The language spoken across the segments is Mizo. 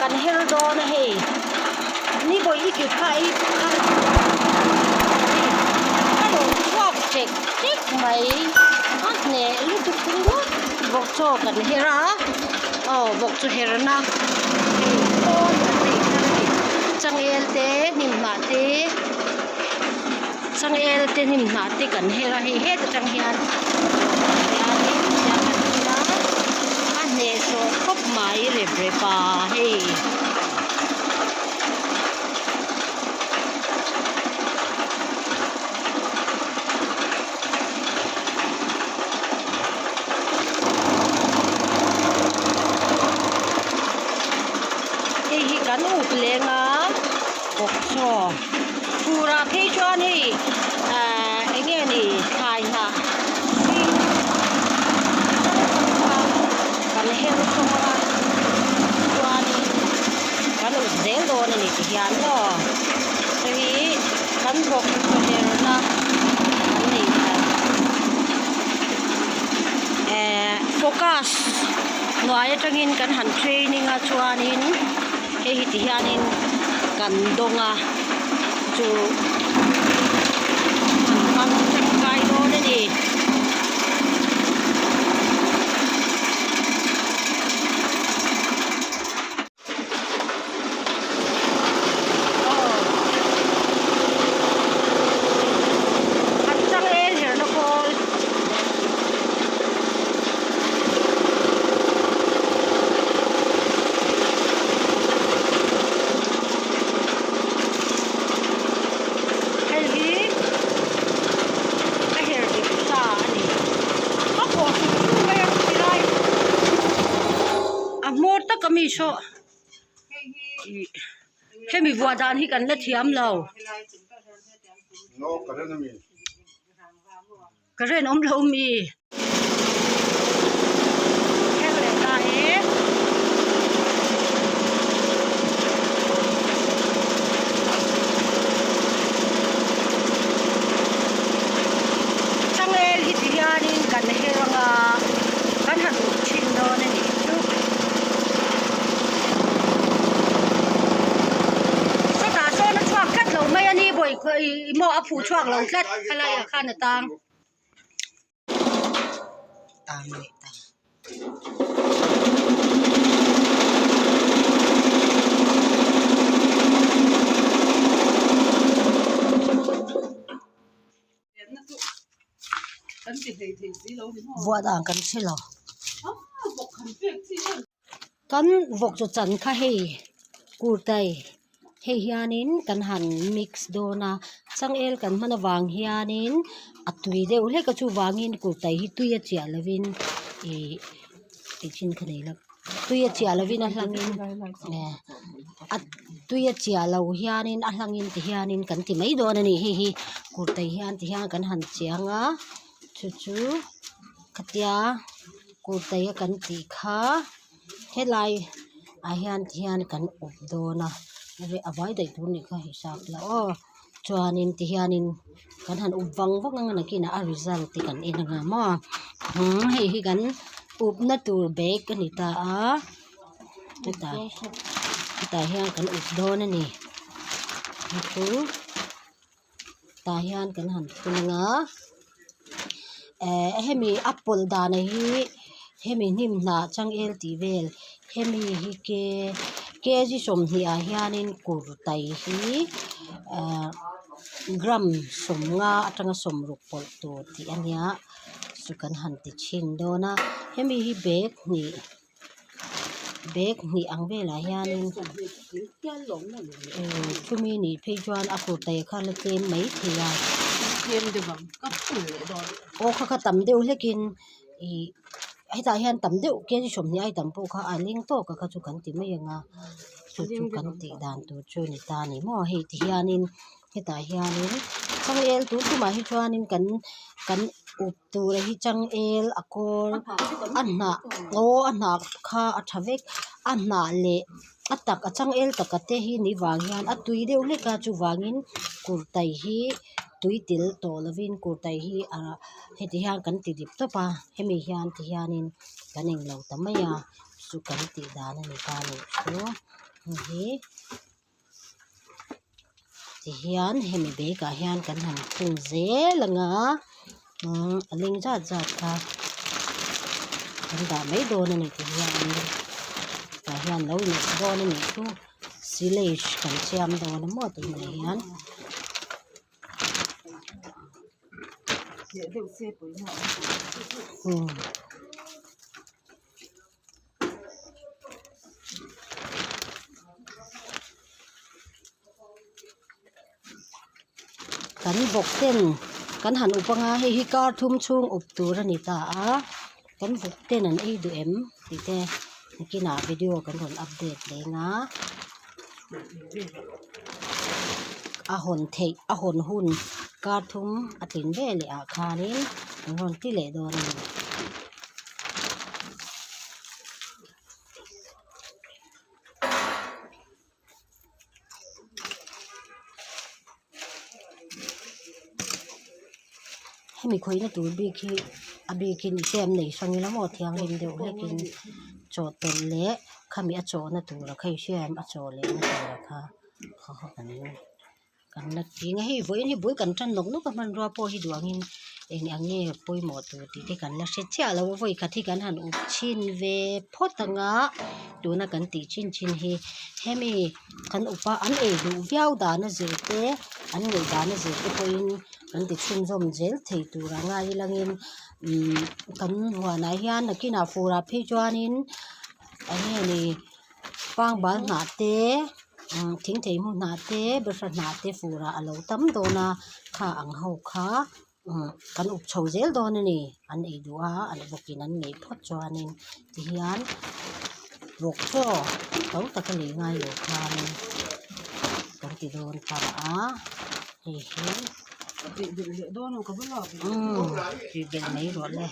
kan her dawn a hei ni bawih i kut kha ei kha a lo chhuak chek chek mai a hneh lutuk ringawt vawk chaw kan her a aw vawk chu her na hei pawn kan nei thar a ni changel te hnim hnah te changel te hnim hnah te kan her a hei heta tang hian hianin tiang kan thil a a hnehsawh khawp mai rep rep a hei. Hei hi kan up leng a bawk chaw fur ah phei chuan hei ahh eng nge ni thlai hnah hring hrang hrang kha kan her thawng a chuanin kan up zel dawn a ni ti hian maw hei hi kan bawk chaw herna kan nei thar ehh focus hnuai atangin kan han training a chuanin hei hi ti hianin kan dawng a chu kan hmang tangkai dawn a ni. An changel herna kawl. Hei hi a her dik sa a ni. A pawh hrim hrim mai a tilai. A hmawr tak a mi saw hemi vuah dan hi kan la thiam lo. Current awm lo mi. Thleng leh ta e. Changel hi ti hianin kan her anga kan han uk thin dawn a nih chu. Sawtah sawn a chhuak tlat lo mai a ni bawih ih maw a phuh chhuak lo tlat khalai ah khan a tang. Tang leh ta. Vuah dan kan hre lo. Kan vawk chaw chan kha hei kurtai hei hianin kan han mix dawn a changel kan hman avang hianin a tui deuh hlek a chuvangin kurtai hi tui a chiah lovin ih engtin ka nei lo tui a chiah lovin a hlangin a tui a chiah lo hianin a hlangin ti hianin kan ti mai dawn a ni hei hi kurtai hian ti hian kan han chiang a chu chu khatia kurtai a kan tih kha helai ah hian ti hian kan up dawn a a vai daih tur anih kha hisap ila aw chuanin ti hianin kan han up vang vang ang a nakinah a result te kan en anga maw umm hei hi kan up na tur bag a ni ta a hetah hetah hian kan up dawn a ni hei chu tah hian kan han thun anga eh hemi a pawlh dan hi hemi hnim hnah changel tih vel hemi hi ke kg 20 ah hianin kurtai hi ah gram 50 atanga 60 pawlh tur tih a nia chu kan han ti chhin dawn a hemi hi bag hnih. Bag hnih ang velah hianin chumi nih phei chuan a kurtai kha la tlem maithei a aw kha kha tam deuh hlekin ih hetah hian tam deuh kg 20 ai tam pawh kha a leng tawk a kha chu kan ti mai ang a chu chu kan tih dan tur chu a ni ta a ni maw hei ti hianin hetah hianin changel tun tumah hi chuanin kan kan up. Tura hi changel a kawl a hnah aw a hnah kha a tha vek a hnah leh a tak a changel taka te hi ni vang hian a tui deuh hlek a chuvangin kurtai hi tui tel tawh lovin kurtai hi ah heti hian kan ti dip tawp a hemi hian ti hianin kan englo ta mai a chu kan tih dan a ni ta a nih chu. Hei hi tihian hemi bag ah hian kan han khung zel ang a umm a leng zat zat kha kan dah mai dawn a ni tihianin tah hian lo inawk dawn a nih chu silage kan siam dawn a maw tunah hian. Kan vawk ten kan han up anga hei hi kar thum chhung up tur a ni ta a kan vawk ten an ei duh em tih te nakinah video kan rawn update leng a a hawn theih a hawn hun kar thum a tlin ve leh ah khanin an rawn ti leh dawn a ni. Hemi khawihna tur bik hi a bikin i siam nei hrang ila maw thianghlim deuh hlekin chawhtawlh leh khami a chawhna tura kha i hria em a chawh lehna tura kha kha kha kan Kan la ching a hei vawiin hi bul kan tan nawk nawk a hmanrua pawh hi duh angin eng ang nge pawimawh tur tih te kan la hre chiah lo a vawi khat hi kan han up chhin ve phawt ang a tuna kan tih chin chin hi hemi kan up a an ei duh viau dan a zir te an ngaih dan a zir te pawhin kan ti chhunzawm zel thei tur a ngai langin ihh kan huanah hian nakinah furah phei chuanin eng nge ni. Pangbal hnah te thing thei hmu hnah te behra hnah te furah a lo tam dawn a kha ang ho kha kan up chho zel dawn a ni an ei duh a an bawkin an ngeih phawt chuanin tihian vawk chaw to taka lei ngai lo khanin kan ti dawn ta a hei hi tih belh mai rawh le.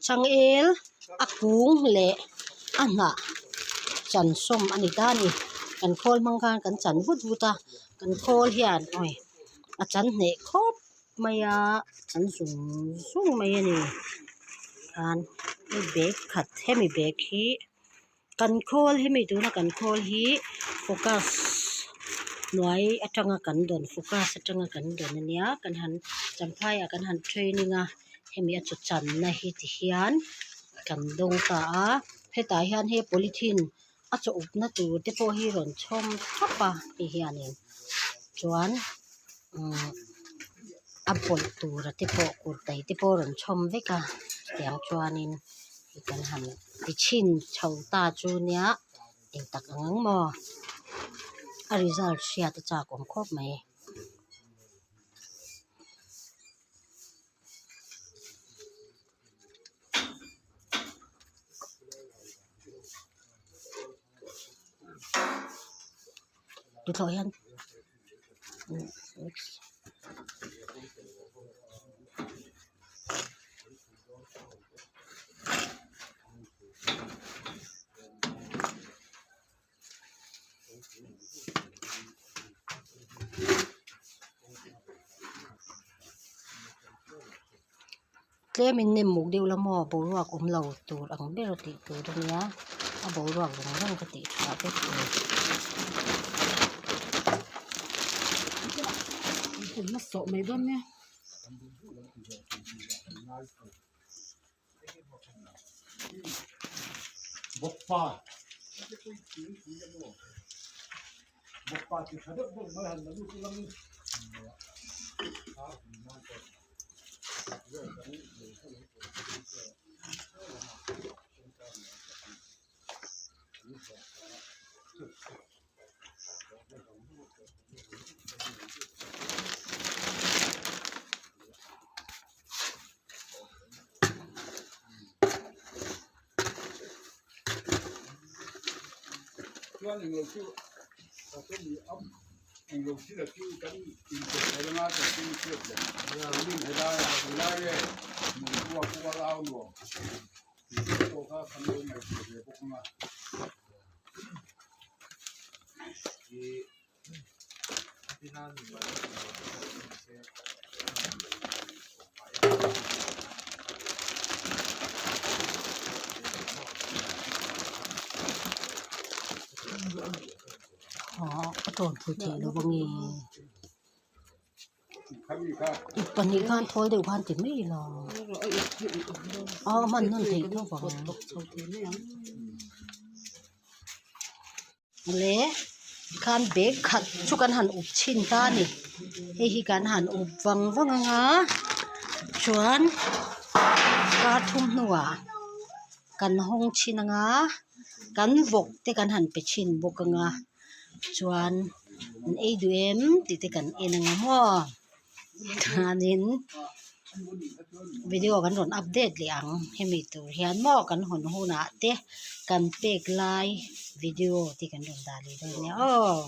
Changel a kung leh a hnah chan sawm a ni ta a ni kan khawl hmang khan kan chan vut vut a kan khawl hian awi a chan hneh khawp mai a chan zung zung mai a ni khan hei bag khat hemi bag hi kan khawl hemi tuna kan khawl hi focus hnuai atanga kan dawn focus atanga kan dawn ania kan han champhai ah kan han training a hemi a chaw channa hi ti hian kan dawng ta a hetah hian hei polythene a chaw up na tur te pawh hi rawn chhawm thap a ti hianin chuan umm a pawlh tura te pawh kurtai te pawh a rawn chhawm vek a chutiang chuanin. Kan han ti chhin chho ta chu nia eng tak ang ang maw a result hriat a chak awm khawp mai. Tuthlawh hian Tlemin nem muk deuh la maw boruak awm lo tur ang ber tih tur a nia a boruak zawng zawng ka tih tha vek a ni. Aw a tawn phui theih lo ange ip pahnih khan thawl deuh khan ti mai ila aw a hman nawn theih tho vang le khan bag khat chu kan han up chhin ta a ni hei hi kan han up vang vang anga chuan kar thum hnuah kan hawng chhin anga kan vawk te kan han pe chhin bawk anga chuan an ei duh em tih te kan en anga maw chuanin video kan rawn update leh ang hemi tur hian maw kan hawn hunah te kan pek lai video te kan rawn dah leh dawn nia aw.